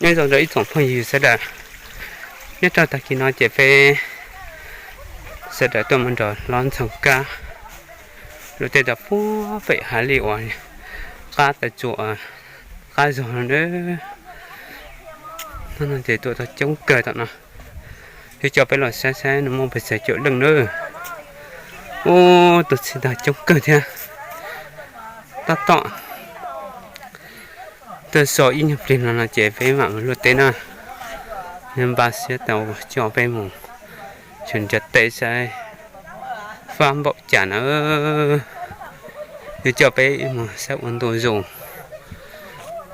Nyob zoo rau ib tsoom phooj ywg sawv daws, nyob rau tag kis no ces peb sawv daws tuaj mus nrog hlob Ntxoog Kab luaj teb rau puag pem hav liaj uas qab taw tsua qab zog no na. Hnub no ces tuaj tau coob kawg tom no. Yuav coj peb los saib saib nws muaj pes tsawg caum leej na. Ub, tuaj txhij tag coob kawg thiab. Tab tom tuaj so ib nyuag pliag no no ces peb mam mus luaj teb na. Npaj siab tau coj peb mus tsuas nrhiav teb saib fab npaum cas na. Yuav coj peb mus saib ua ntu zus,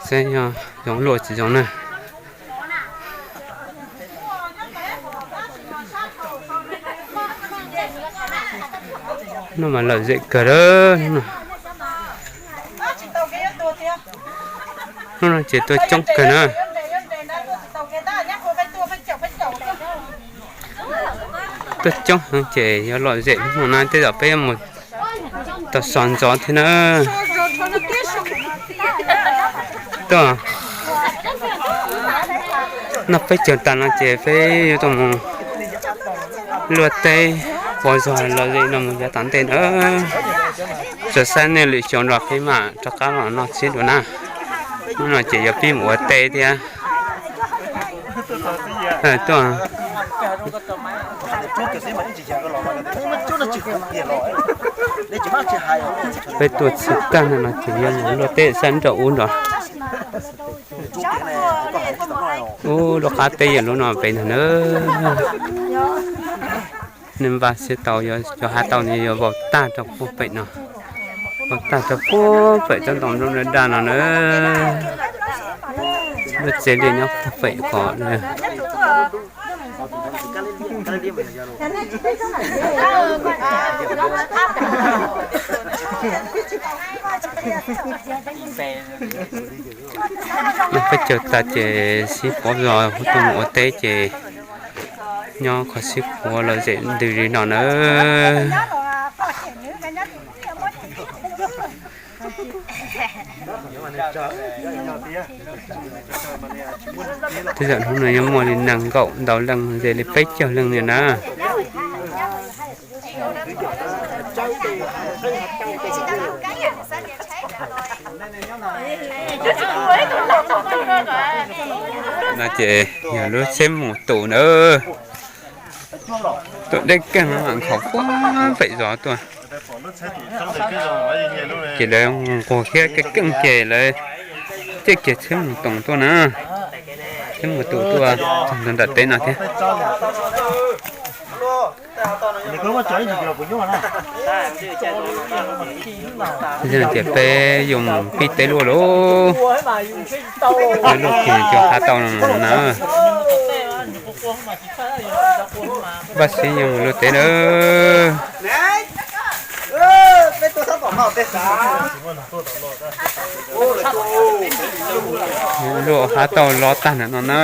saib yog zoo luaj tsis zoo na. Hnub no mas lom zem kawg lawm. Hnub no ces tuaj coob kawg na. Tuaj coob heev ces yuav lom zem hnub no na, tej zaum peb yuav mus tau so ntxov thiab na. Tuaj noj peb caug tas no ces peb yuav tau mus luaj teb, pos zog lom zem no mus yav tom ntej na. Tsuas saib nej lwm xyoo los peb mam rov qab los noj tsib dua na. Hnub no ces yuav pib mus ua teb thiab. Tuaj, peb tuaj txhij tag no no ces yuav mus luaj teb sab nraum ub nrad. Ub, lub qab teb yog lub no pem ntag na. Nej npaj siab tau, cov hav tau no yuav vau tag rau puag pem no, vau tag rau puag pem tsob ntoo daj daj no na. Lub tsev liaj nyob puag pem ko na. Noj peb caug tas ces sib pov zog tuaj mus ua teb ces nyob qhov sib phuav lom zem ntws li no na. Tej zaum hnub no yuav muaj li nees nkaum ntau leej, ze li peb caug leej li na. No ces yog lub tsheb mus tus na. Tuaj deb kawg no mam nkhaus puag pem zos tuaj. Ces lawv nquag thiab keej keej ces lawv caij kiag tsheb mus toos tuaj na. Tsheb mus tus tuaj txog nram teb no thiab. Ces peb yuav mus pib teb luaj lauj. Peb luaj kiag cov hav tau no na. Npaj siab yuav mus luaj teb lawm. Luaj hav tau lov tag ntawm no na.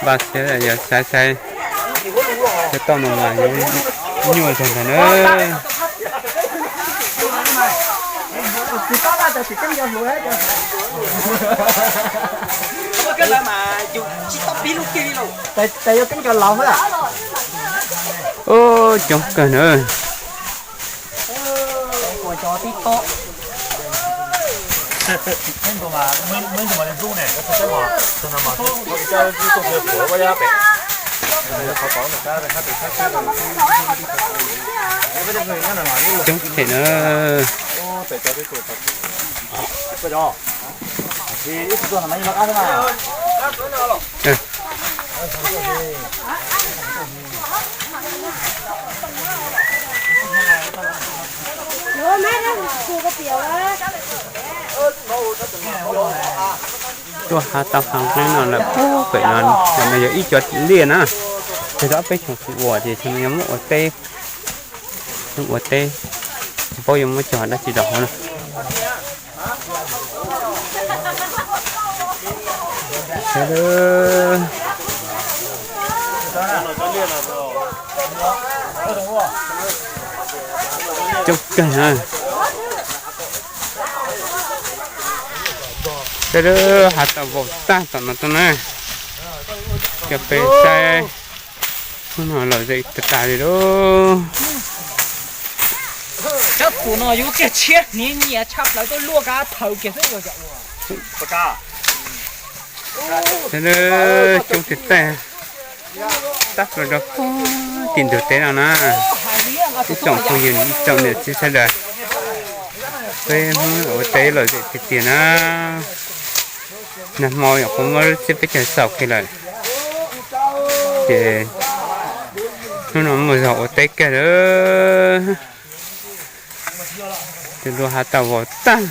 Npaj siab yuav saib saib cov tauj no mas yuav nyuaj zog ntag na. Ub, coob kawg na. Coob them na. Tuaj hav tau hav nqeeb no lawm puag pem no, no yog ib co liaj na. Ces tau ob peb xyoos tsis ua ces xyoo no yuav muab ua teb, ua teb, tsis paub yuav muab cog dab tsi rau hauv na. Coob kawg na. Sawv daws, hav tau vau tag tom no tuaj na. Coj peb saib, hnub no lom zem tag tag li lauj. Cov tus no yuav kiag tshiab hniav nyias tshaj plaws tuaj luaj kav thawv kiag xwb. Sawv daws, coob tiag tiag. Tab sis rau puag tim ntug teb no na, ib tsoom phooj ywg ib tsoom niam txiv sawv daws, peb Hmoob ua teb lom zem tiag tiag na. Nag hmo nyuam qhuav muab lub txhiab peb caug xaus kiag lawm, ces hnub no muaj zog ua teb kiag lawm. Tus dua hav tau vau tag.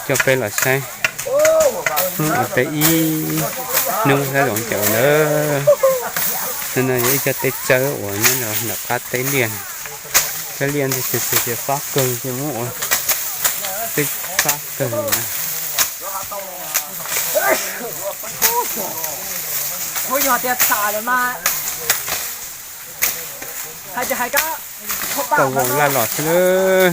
Coj peb los saib Hmoob ua teb ib hnub sab zoov cawv ntawd. No yog ib co teb tsawb uas nyob rau nram qab teb liaj. Teb liaj ntawd ces fab kawg ces muab ua teb fab kawg na. Kuv yog tias tham lawm mas hais tias hais kab tau vau laj los xwb lawm.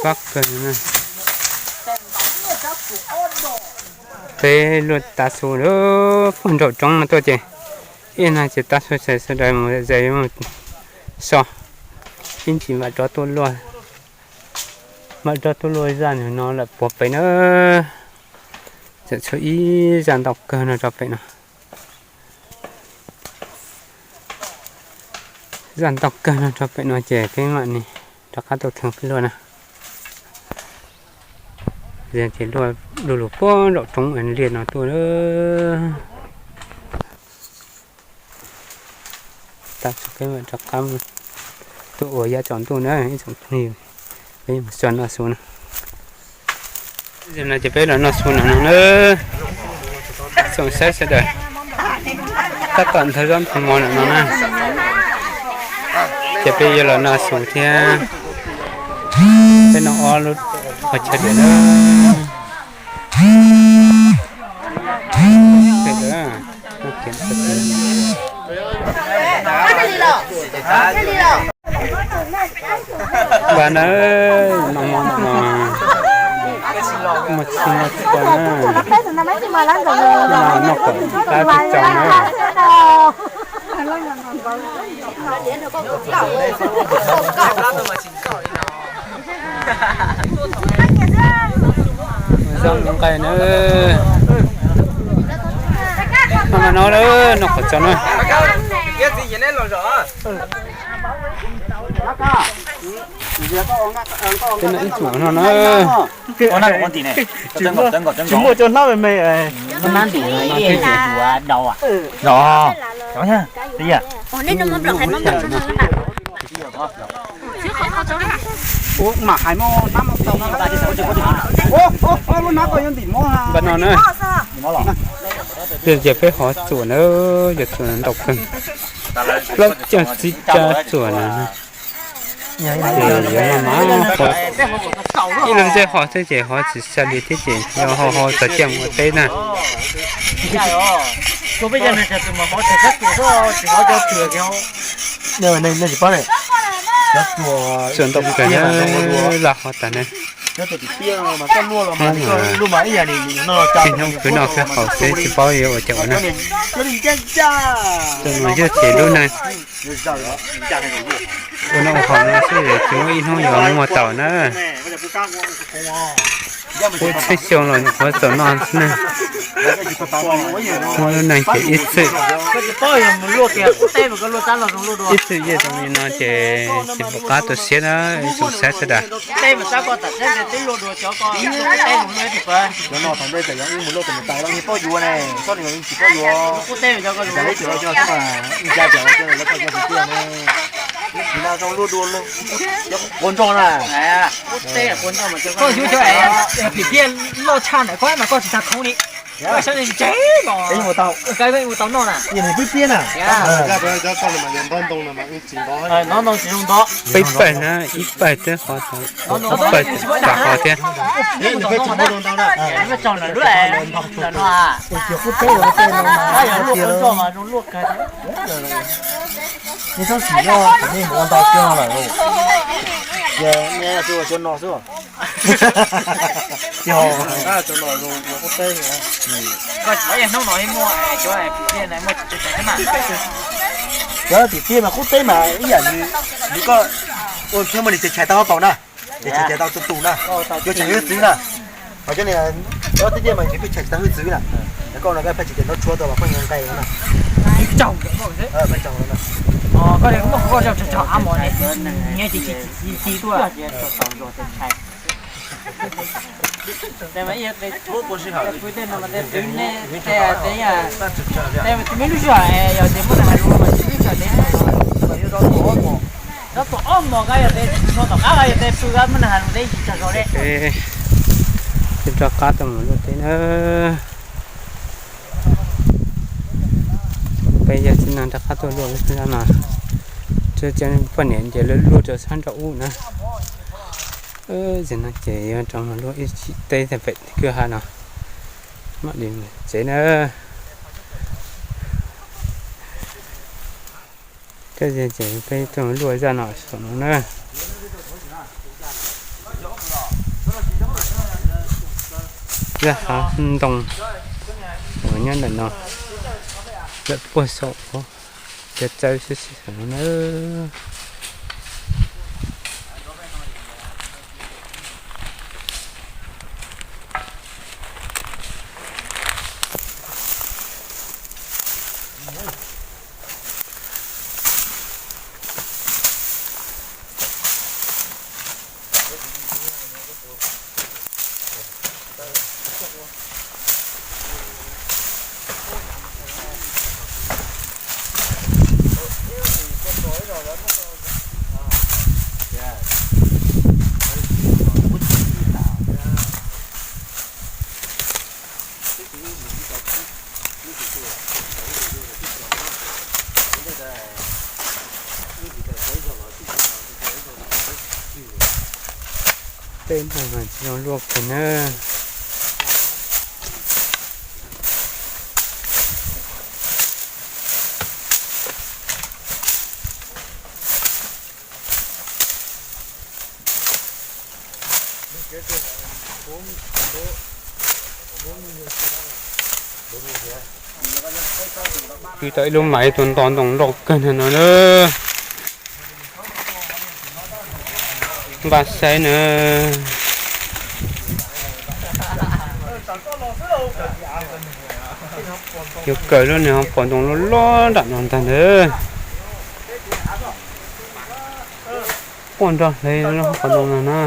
Fab kawg na. Peb luaj tav su lawm, puag nraum roob no tuaj ces ib no ces tav su txhais sawv daws mus zais yuav mus so, ib ntsis mam rov tuaj luaj, mam rov tuaj luaj zaj no lawm puag pem na. Txawm tshuav ib zaj ntau kawg no rau pem no. Zaj ntau kawg no rau pem no ces peb mam li rov qab tuaj kheev peb luaj na. Ces luaj du lug puag nraum roob liaj no tuaj. Tab sis peb mam rov qab tuaj ua yav tsaus ntuj na ib tsoom phooj ywg, peb mus so noj su na. Zaum no ces peb los noj su no no na. Tsoom saib sawv daws, tab tom nthaw zaub nthaw mov no no na. Ces peb yuav los noj su thiab. Peb noj ob lub qhov chaw diam na. Npaj na, noj mov no, muaj txhij muaj txhua na, noj kom qab tsis tsaus na. Zoo nqaij na. Noj mas no, noj qhov txos na. Peb noj ib txhum no na. Tsis muaj cov hlab me me. Npaj no na. Ces peb hov txuas na, cov txuas ntau kawg, plaub caug tsib rab txuas na. Ces yuav noj mas, ib leeg ntsej hov xwb ces hov tsis xya li thiab ces yog ho ho txog ciaj mus ua teb na. Txuas ntau kawg na, laj hov tag na. Hnub no kwv noj kwv haus xwb tsis paub yuav ua cas ua na. Tus no yog ces lub neej ua noj ua haus no xwb tsis muaj ib hnub yuav muaj tau na. Pub txhiab xyoo los nyuam qhuav txaus noj xwb na. Muaj lub neej ces ib txwm, ib txwm yeej zoo li no ces tsis pom qab tu siab na, ib tsoom saib sawv daws. Koj yuav cov phim tiaj loj tshaj ntawm koj mas koj tsis tag khoom li. Peb paim na, ib paim thiab qhov tau, ib paim thiab qhov thiab. Nej txhob sim loj, nej mus ua ntau kiag lawm. Ces nej ua cov no xwb. Cov tim tiaj mas qub teb mas ib yam li koj ua thiab muaj li tes chais tau hauv paus na, tes chais tau tus tus na, yuav tsum hwj txwv na. Ho cov niag, cov tim tiaj mas yus pheej chais tsis tau hwj txwv na. Koj no koj pheej tsis tes nrov tshuab tau los pheej nqe no na. Peb rov qab tuaj mus luaj teb na. Peb yog txiv neej rov qab tuaj luaj no. Poj niam ces lawv luaj rau sab nraum ub na. Ces no ces yuav rov mus luaj ib teb pem kwj ha no. Mam li mus tsev na. Koj ces peb tuaj luaj zaj no saum no na. Zaj hav ntoo uas nyob ntawm no, lawm puag saum cov txawb xwb xwb saum no na. Tej ntoo mas tsis zoo luaj kiag na. Pw tau ib lub maiv tuaj nto ntoo loj kawg no na. Npaj saib na. Yuav kawm lub niag hauv paus ntoo loj loj nram no ntag ntag. Quaj nrog hle lub hauv paus ntoo no na.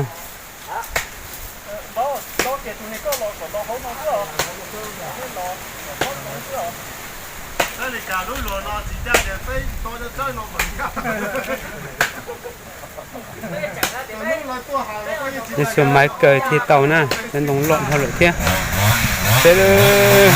Yog xyuas maiv kawg thiaj tau na, cov ntoo loj dhau lawm thiab. Peb lawm.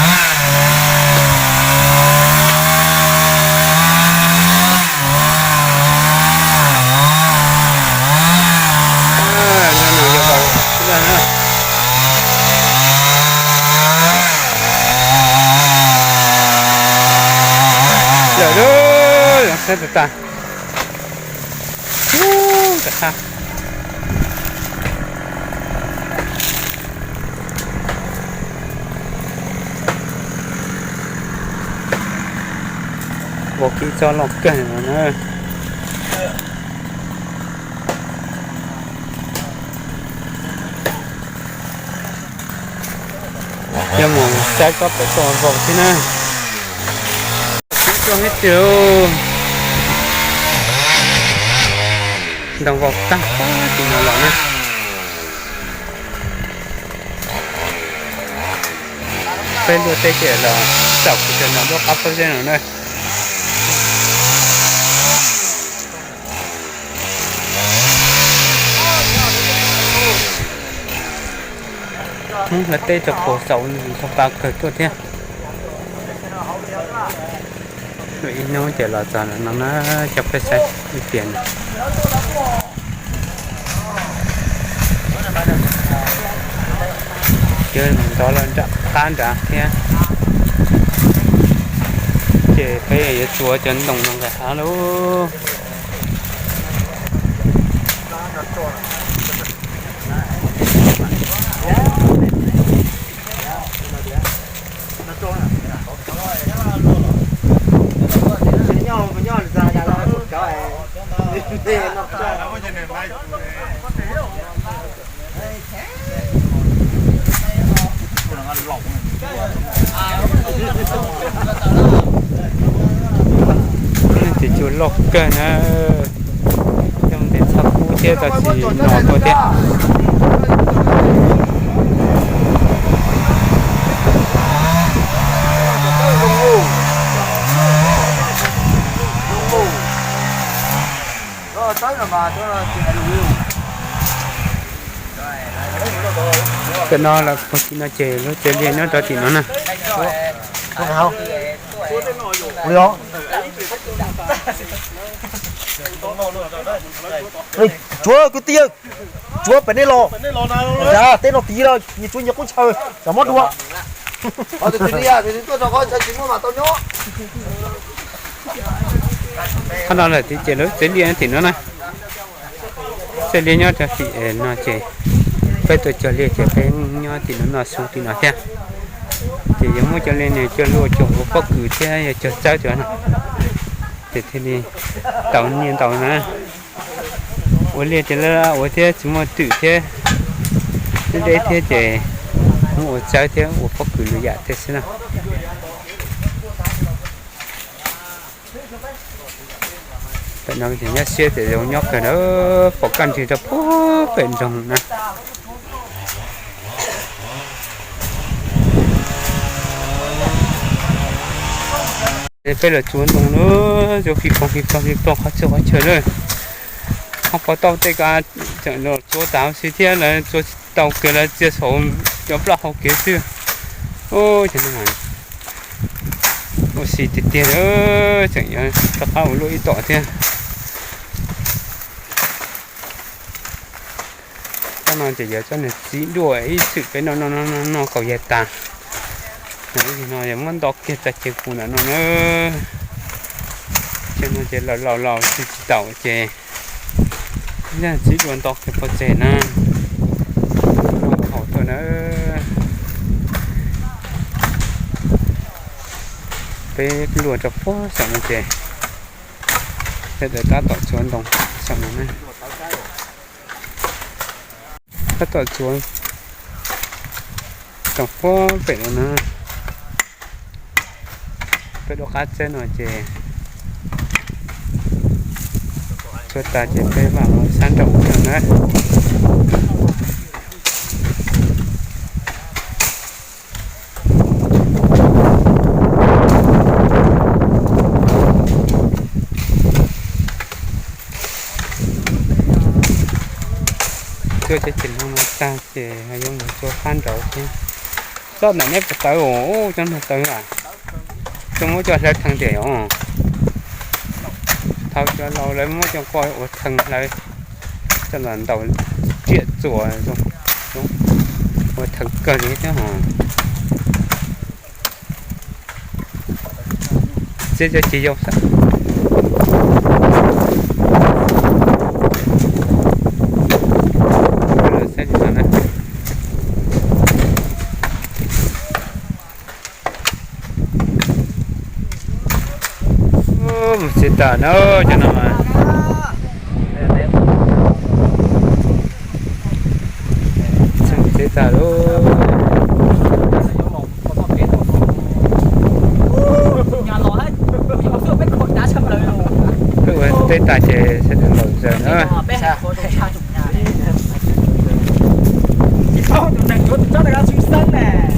Lawm lawm, saib tas tas. Ub, tas qab. Vau kib txob loj kawg no na. Yuav mus saib tsob pem toj vau thiab na. Tib tsob hib twg ntoo vau tag pab tim no los na. Peb luaj teb ces los txaus kuv cov no lub qab pob zeb no na. Hmoob hlawv teb rau puag saum nws tau pa kawg tuaj thiab. Ib hnub ces los txog no na, coj peb saib ib tiag. Cov ntov los nram qab nrad thiab, ces peb yuav tsuav cov ntoo no nqis hav lauj. Ces cua loj kawg na, coj mus ntes txhob kub thiab tau tsis no tuaj thiab. Pem no los puag tim no ces lub tsev liaj nyob rau tim no na. Tsuav kwv tij, tsuav pem nej los, teb no tid los nyias tsuav nyias qub ntshaw, tsam mob dua. Qhov no lawm tid ces lub tsev liaj tim no na. Txoj liaj nyob rau tim no ces peb tuaj cog liaj ces peb nyob tim no noj su tim no thiab. Ces yuav muab cov liaj no coj luaj cog ua pob kws thiab yog cog txawb rau no, ces thiaj li tau nyiaj ntau na. Ua liaj ces lawv ua thiab tsis muaj twm thiab, deb deb thiab ces muab ua txawb thiab ua pob kws lwm yam thiab xwb na. Pem no ces nyob siab ces zoo nyob kawg na, pom kaj nrig rau puag pem nroog na. Peb los tsuav ntoo na, tsuav fij foog fij foog fij foog qhov txhia qhov chaw na. Ho pov tau tej ko tseem los tsuav tas huv si thiab, lawv tsuav tsis tau kiag lawv txia saum cov nplaj hauv kev xwb. Ua si tiag tiag, tseem yuav rov qab ua luaj ib tom thiab. Tsob no ces yog tsob niag txiv duaj ib txwm peb noj noj noj noj kaus yaig tas. No yog muab nto kiag txoj ceg pus ntawm no na. Ceg no ces laus laus laus tsis tau ces yog txiv duaj nto kiag pov tseg na. Noj haus tuaj na. Peb luaj rau puag saum no ces sawv daws tab tom tsuav ntoo saum no na. Tab tom tsuav ntoo puag pem no na. Peb lub qab txawb no ces tsuav tas ces peb mam mus sab nraum no na. Tsuav cov tsev no tag ces yuav mus tsuav qab nraud thiab. Tsob ntawm neb puas tawv os? Cov no tawv a. Coj muab coj hlawv theej tiag os. Thaum cov laus lawv muab coj koj ua theej hlawv, coj los ntaus riam txuas, ua theej kawg li thiab os. Txiav cov tsis yau xwb. Mus txiav tas na, cov no mas txiav tas lawm. Peb ua teb tas ces sawv daws los zaws na.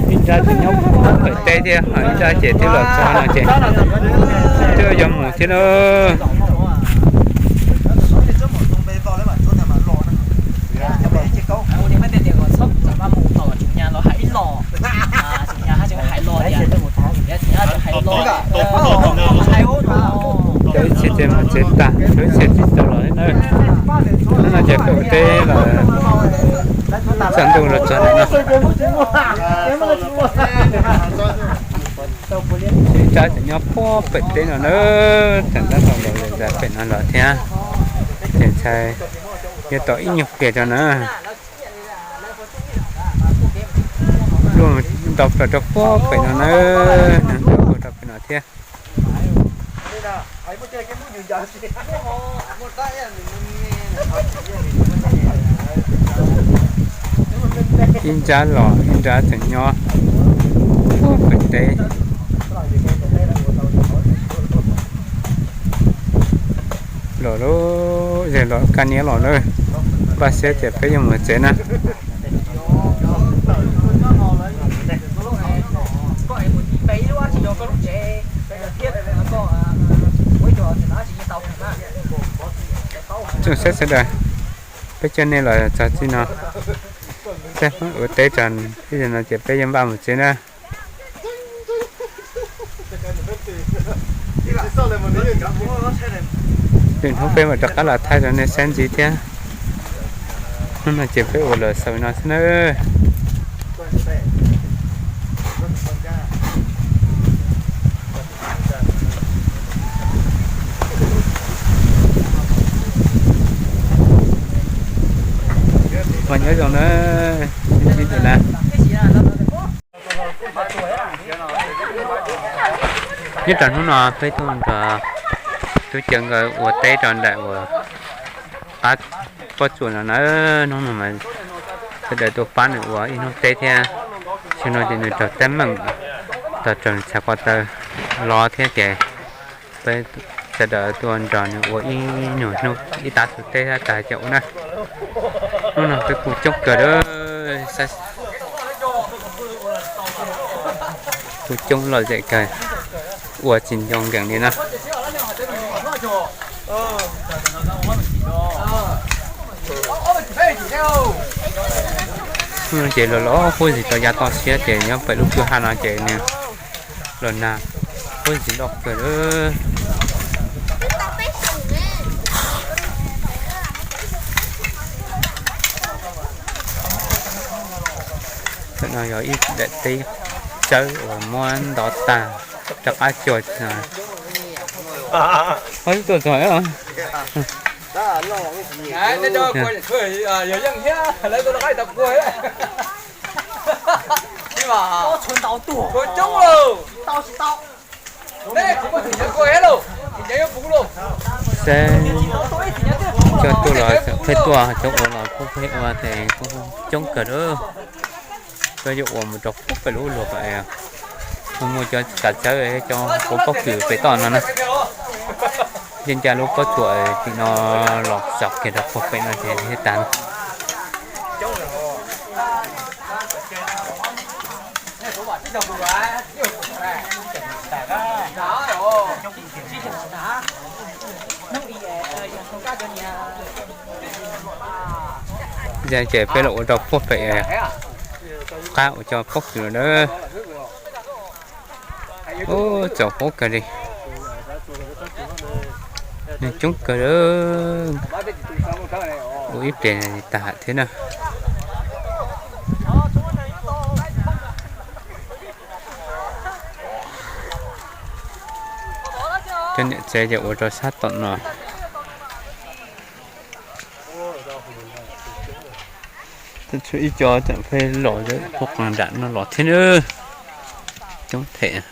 Ib nrab ces nyob pem teb thiab, ho ib nrab ces twb los txog no ces twb yuav mus thiab na. Tag lub tsheb tsis tau los li na. Hnub no ces peb ua teb los txog ntuj los txog ntawm no. Ib nrab tseem nyob puag pem teb no na, tseem tab tom los zam pem no los thiab. Ces ntshai yuav tau ib nyuag pliag rau na. Luaj ntau plaws rau puag pem no na, ntau plaws rau pem no thiab. Ib nrab los ib nrab tseem nyob puag pem teb. Los lawm, yog los kaj niab los lawm, npaj siab ces peb yuav mus tsev na. Tsoom saib sawv daws, peb coj nej los txog txij no, ua teb txog txij no ces peb yuav npaj mus tsev na. Lwm hnub peb mam rov qab los thaij rau nej saib ntxiv thiab. Hnub no ces peb ua los xaus no xwb nawb. Mas nyob zoo na, sib ntsib dua na. Nyob rau hnub no peb tuaj nrog tub Cawv nkawd ua teb rau nram uas qab pob tsuas no na. Hnub no mas sawv daws tuaj pab nws ua ib hnub teb thiab. Xyoo no ces nws raug teeb meem, tau raug nws txhais ko taw los thiab ces peb sawv daws tuaj nrog nws ua ib nyuag hnub ib tav su teb thiab tag ces ua na. Hnub no peb kuj coob kawg lawm, kuj coob lom zem kawg, ua tsis nco nkees li na. Ces los los huab zim tau ya toj siab ces nyob pem lub kwj ha no ces nws los nag huab zim loj kawg lawm. Ntawm no yog ib daim teb tsawb uas muab ntov tag rov qab cog. Tuaj txog Saib cov tuaj los tseem pheej tuaj, cov ua los kuj pheej ua ces kuj coob kawg lawm. Koj yuav ua mus rau puag pem lub luag kom muaj cov kav tsawb, cov hauv pob kws pem toj no na. Yeej ncaj lub pob tsuas tim no los txog kiag rau puag pem no ces thiaj tag. Ces peb los ua rau puag pem qab uas cov pob kws lawm. Ub, txaus huab kawg li. Neeg coob kawg li. Ua ib pliag tag thiab na. Cov niam tsev ces ua rau sab tom no. Tshuav ib co tseem pheej los puag qas nram no los thiab na. Coob thiab.